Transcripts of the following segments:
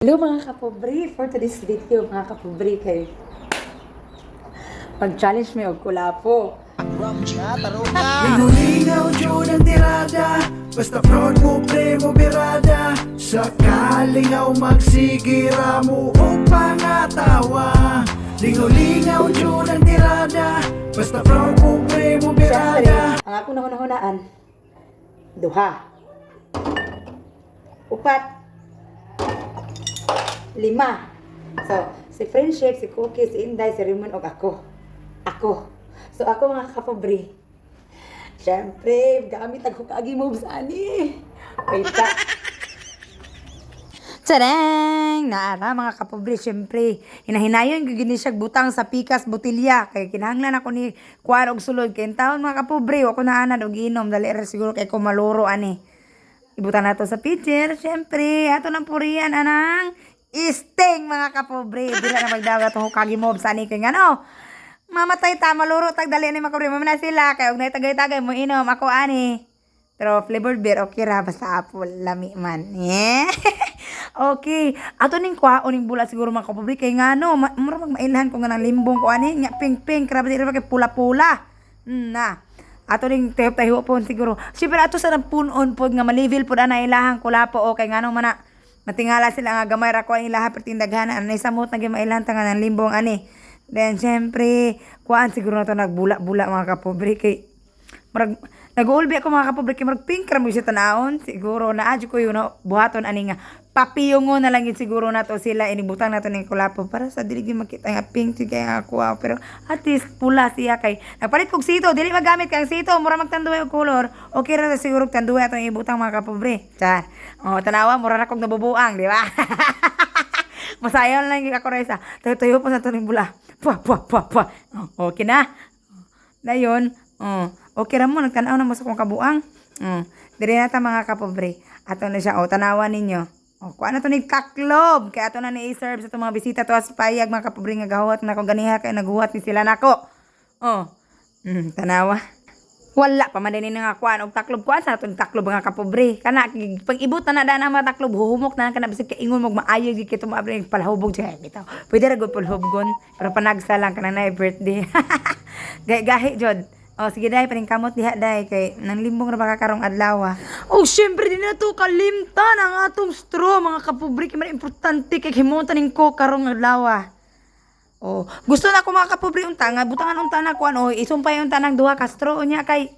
Hello, mga kapobre! For today's video, mga kapobre, kay mag-challenge mi og kulapo. Lingaw jud ang tirada. Basta proud mo, pre mo birada. Sa kalingaw magsigira mo o pangatawa. Lingaw-lingaw jud ang tirada. Basta proud mo, pre mo Siyempre, birada. ang akong nahuna-hunaan, duha, upat, lima. So, si Friendship, si Cookie, si Inday, si Raymond, og ako. Ako. So, ako, mga kapobre. Siyempre, gamit ang Hokage moves, ani. Wait ka. Tadang! Naara, mga kapobre, syempre. Hinahinayon ko gini siya butang sa pikas botilya. Kay kinahanglan ako ni kuan og sulod. Kay taon, mga kapobre, wa ko naanad og inom. Dali ra siguro kay ko maluro ani. Ibutan nato sa pitcher, syempre. Ato nang purian anang isting, mga kapobre. Dili na magdagat ang Hokage mobs ani kay ngano. Mamatay ta, maluro tag dali ni mga kapobre. Mamana sila kay og tagay-tagay mo inom ako ani. Pero flavored beer, okay ra, basta apple, lami man. Yeah. Okay. Ato ning kuha, uning bula siguro, mga kapobre, kay ngano, mura mag mailhan ko nga ng limbong ko ani, nya pink pink, grabe di ra kay pula-pula. Na. Ato ning tehop tayo po siguro. Siyempre ato sa nang punon pod nga malivil pod ana ilahang kulapo o kay ngano man na matingala sila nga gamay ra ko ang ilaha pertindaghan anay samot na gyud mailhan ta nga ng limbong ani. Then siyempre, kuhaan siguro na to nagbula-bula, mga kapobre, kay murag nag-uulbi ako, mga kapobre, kay murag pink ra mo siya tanawon siguro na adyo ko yun no, buhaton ani nga papiyongo na lang yun siguro nato sila inibutang nato ning kulapo para sa dili gyud makita nga pink jud kay nga ako, pero at least pula siya kay nagpalit kog sito, dili magamit kang sito mura magtanduay og color. Okay ra sa siguro og tanduay atong ibutang, mga kapobre. Char, oh, tanawa, mura na kog nabubuang, di ba? Masayaw lang gyud ako ra isa tayo-tayo pa sa tuning bula, pwa pwa pwa pwa. Oh, okay na. Dayon, oh, okay ra mo, nagtanaw na mo sa kong kabuang. Dire na ta, mga kapobre. Ato na siya, oh, tanawan ninyo. Oh, kuha na to ni taklob. Kaya ato na ni i-serve sa itong mga bisita to sa payag, mga kapobre, nga gahuwat na ko ganiha kay naghuwat ni sila nako. Oh. Tanawa. Wala pa man din nga kuan og taklob, kuan sa atong taklob, mga kapobre. Kana pag-ibot na na daan ang mga taklob, huhumok na kana bisag kaingon mo maayo gyud kito maabre palahubog siya bitaw. Pwede ra gud palahubgon pero panagsa lang kana na birthday. Gahi gahi jud. Oh, sige dai, paningkamot diha dai kay nang limbong ra baka karong adlaw. Oh, syempre di na to kalimtan ang atong straw, mga kapobre, kay man importante kay himutan ning ko karong adlaw. Oh, gusto na ko, mga kapobre, unta nga butangan unta na kuan, oh, isumpay unta ng duha ka straw unya kay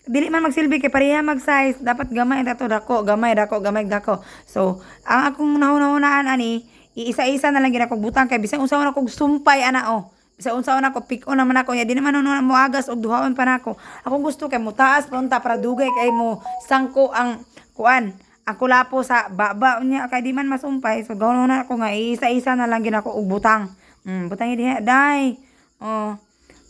dili man magsilbi kay pareha mag size, dapat gamay dato dako, gamay dako, gamay dako. So ang akong nahuna-hunaan ani, iisa-isa na lang gid ako butang kay bisan unsa man ako sumpay ana, oh, bisan unsa man ako pick on naman ako nya di naman nuno mo agas og duhaon pa nako. Akong gusto kay mutaas pa unta para dugay kay mo sangko ang kuan, ang kulapo sa baba unya kay di man masumpay. So gawon na ako nga iisa-isa na lang gid ako og butang. Butang diha dai. Oh.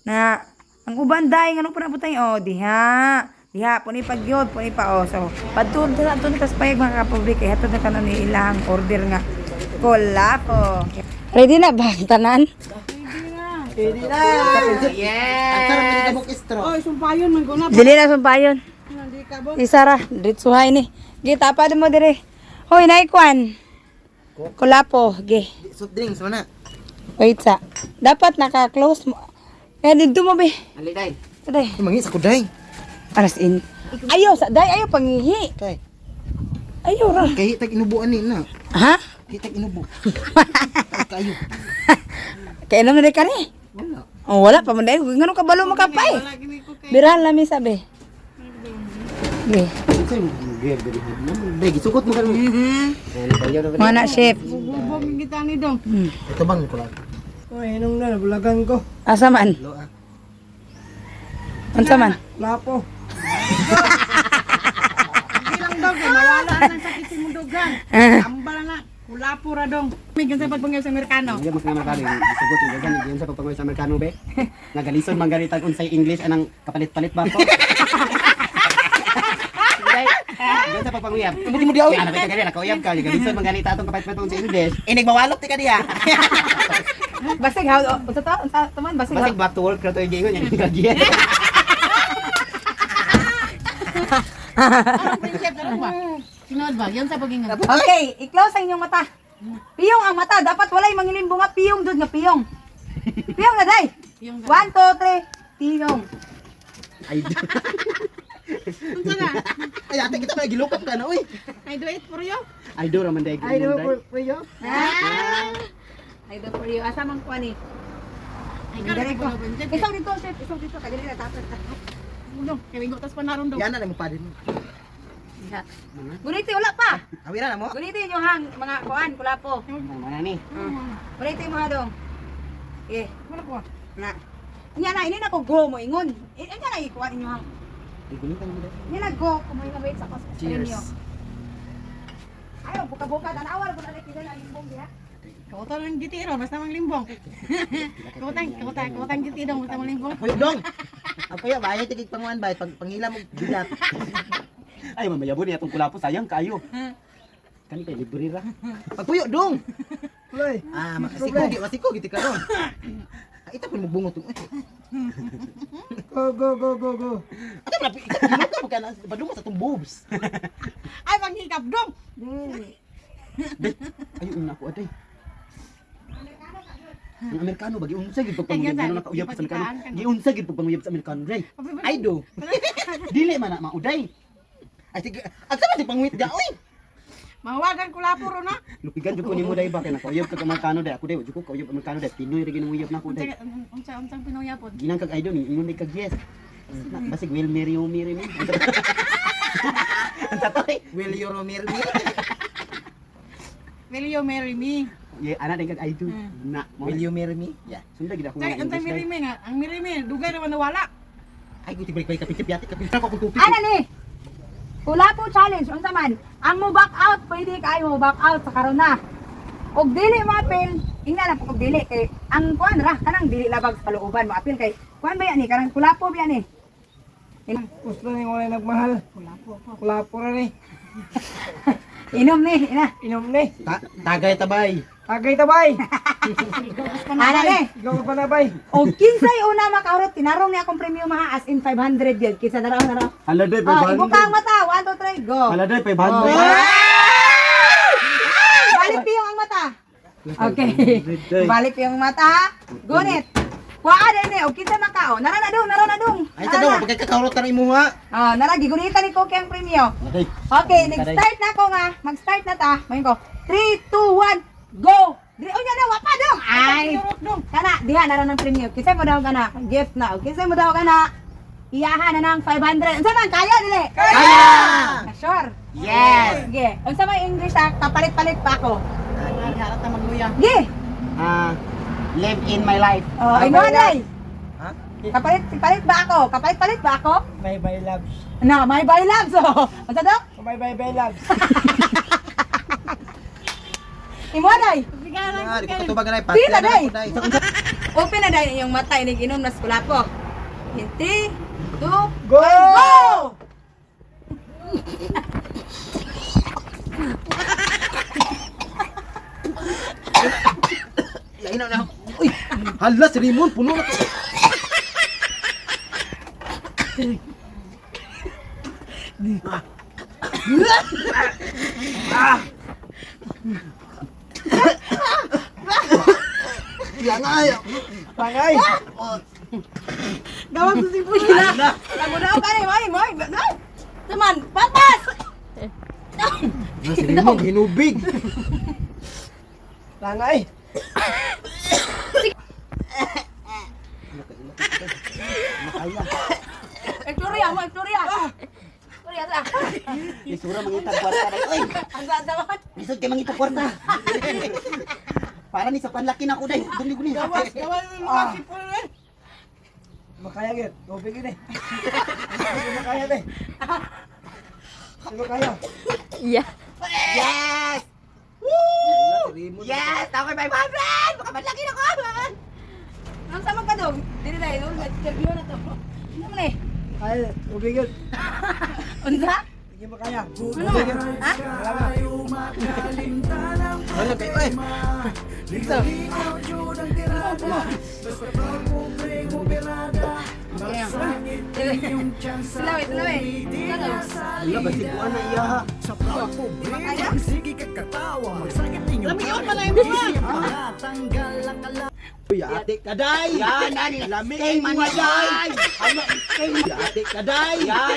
Na ang uban dai ngano pa na butang, oh, diha. Diha puni pa gyud, puni pa, oh. So padtud sa ato ni payag, mga kapobre, kay hatod na kanon ni ilang order nga kulapo. Ready na ba ang tanan? Yes! Oy, sumpayon man ko na. Dili na sumpayon. Hindi ka bo. Isara, diretsuhay ni. Gi tapad mo dire. Hoy, naikwan. Kulapo, gi. Soft drinks man na. Wait sa. Dapat naka-close mo. Eh, dito mo, be. Ali day. Aday. Mangi sa kuday. Aras in. Ayaw sa day, ayaw pangihi. Kay. Ayaw ra. Kay tag inubuan ni na. Ha? Kay tag inubo. Kayo. Kaya naman ka ni. Wala. Oh, wala pa man dahil. Ngano ka balo makapay? Birahan lami sabi. Ge. Unsay mo gear diri? Day gisugot mo kan. Mhm. Mana chef. Bubog kita ni dong. Ito bang kulang? Oy, inong na bulagan ko. Asa man? Lo ah. Unsa man? Lapo. Hindi lang daw kay mawala ang sakit si mundugan. Ambala na. Kulapo ra dong. May gansa pagpangayo sa Amerikano. Hindi mas nga Amerikano, gisugot yung ganyan, hindi sa pagpangoy sa Amerikano be. Nagalison man ganitag unsay English anang kapalit-palit ba ko? Ganyan sa pagpanguyab. Tumuti mo di awi. Ano ba ganyan nakauyab ka, galison man ganita atong kapalit-palit unsay English. Inig mawalok ti ka diha. Basig how unsa to? Unsa to man basig? Basig back to work ra to yung gingon yan gagian. Anong prinsip na ba? Sinod ba? Yan sa pagingan. Okay, i-close ang inyong mata. Piyong ang mata, dapat walay mangilimbo nga piyong dud nga piyong. Piyong na day. Piyong na. 1 2 3, piyong. Ay, Unsa na? ay ate kita pa gilukop ka na oy. I do it for you. Ay do ra man day. I do for you. Ah. I do for you. Asa man kuan ni? Ay, karon Dali ko. ko. Isaw dito, chef. Isaw dito. Kadali na tapos. Dong, kay tas pa naron dong. Yan na mo pa din. Guniti wala pa. Awira na mo. Guniti inyo hang mga kuan kulapo. Mana ni? Guniti mo ha dong. Eh, Wala ko. na. Nya na ini na ko go mo ingon. Nya na ikuan inyo hang. Ay gunitan mo day. Nya na go kumoy na wait sa ko. Cheers. Ayo buka-buka tan-awal ko na kita na limbong diha. Kautan ng gitiro basta mang limbong. Kautan, kautan, kautan gitiro basta mang limbong. Puyo dong. Ang puyo ba ay tigig panguan ba pag pangila mo bigat. Ay mamayabo niya atong kulapo sayang kayo. Kani kay libre ra. Pagpuyo dong. Uloy. Ah, makasiko gi masiko giti ka dong. Ah, ita pud magbungot dong. Go, go, go, go, go. Ate pala gilukop mo ka na badung mo sa tong boobs. Ay panghikap dong. Day, ay una ko aday. Ang Amerikano ba giunsa gid pagpanguyab Ay, nga nakauyab sa Amerikano. Ipakitaan ka, no? Giunsa gid pagpanguyab sa Amerikano day. Ay do. Dili man na mauday. Ay sige, ag sama si pangwit ga oy. Mahawagan ko lapo ro na. Lupigan jud ko nimo day ba kay nakauyab kag Amerikano day. Ako day jud ko kauyab Amerikano day. Pinoy ra ginang uyab nako day. Unsa unsa Pinoy pod. Ginang kag idol ni ingon day kag yes. Na, basig will marry you marry me. Ang tatoy. Will you marry me? Will you marry me? Yeah, ana day kag idol. Na, mo. Will you marry me? Yeah. Sunda gid ako Unsa nga unsa English marry day. me nga? Ang marry me dugay naman nawala. Ay guti balik balik kapit yati kapit ko kung tupik. Ana ni. Kulapo challenge unsa man? Ang mo back out pwede kaayo mo back out sa karon na. Og dili mo apil, ingna lang po og dili kay ang kuan ra kanang dili labag sa kalooban mo apil kay kuan ba yan ni kanang kulapo ba yan ni? Gusto ni wala nagmahal. Kulapo ra ni. Inom ni, ina. Inom ni. Tagay tabay. Tagay tabay. Ana ni. Ikaw ka pa na bay. Og kinsay una makahurot tinarong ni akong premium ha as in 500 gyud kinsa naraw naraw. Hala day Oh, ibuka 500. ang mata. 1 2 3 go. Hala day 500. Balik piyong ang mata. Okay. Balik piyong mata ha. Gunit. Kuha din ni og kinsa makao. Nara na dong, nara na dong. Ay ta dong pagkakaurot na imuha. Ah, nara gigunitan ni Cookie ang premyo. Day. Okay, nag-start na ako nga. Mag-start na ta. Mayon ko. 3 2 1 go. Dili unya na wa pa dong. Ay. Kana diha nara ng premyo. Kinsa mo daw kana gift na. Og kinsa mo daw kana iyahan na ng 500. Unsa man kaya dili? Kaya! Sure. Yes. Sige. Unsa may English ha? Kapalit-palit pa ako. Harap ta magluya. Gi. Ah, live in my life. Oh, ay mo day. Ha? Kapalit palit ba ako? Kapalit-palit ba ako? May bye loves. Na, my bye loves. Oh. Unsa daw? May bye bye loves. Imo day. Ah, di ko katubag na Pila, day. day. Open na dahil inyong mata, inig inom na kulapo. In 3, 2, Go! go! Lain na. Uy, hala si Raymond puno na to. Langay. Pangay. Gawag sa sipon. Tagunaw ka rin, moy, moy. Tuman, patas! Si Raymond hinubig. Langay. Ekloria mo, ekloria. Ekloria ta. Lisura mangitag kwarta day. Oy, Ang sa man. lisod kay mangitag kwarta. Para ni sa panlaki na ako day. Dili ko ni. Gawas, gawas ng sipon eh. Makaya gid. Tubig gid eh. Hindi makaya eh. Hindi makaya. Yes! Woo! Yes! Ako 500! Baka manlaki na ko! Ang sama ka dong. Dili na idol, interview na to. Ano man eh? Ay, tubig gid. Unsa? Hindi makaya. Ano man? Ha? Hala kay oy. Sila wait, sila wait. Hala, basig ko na iya ha. Sa proud pobre, Makaya? sige kakatawa. Magsakit Lamion man na imo ha. Uy, ate kaday. Yan, ani. Lami Kay kay man mga day. Ano, Uy, ate kaday. Yan.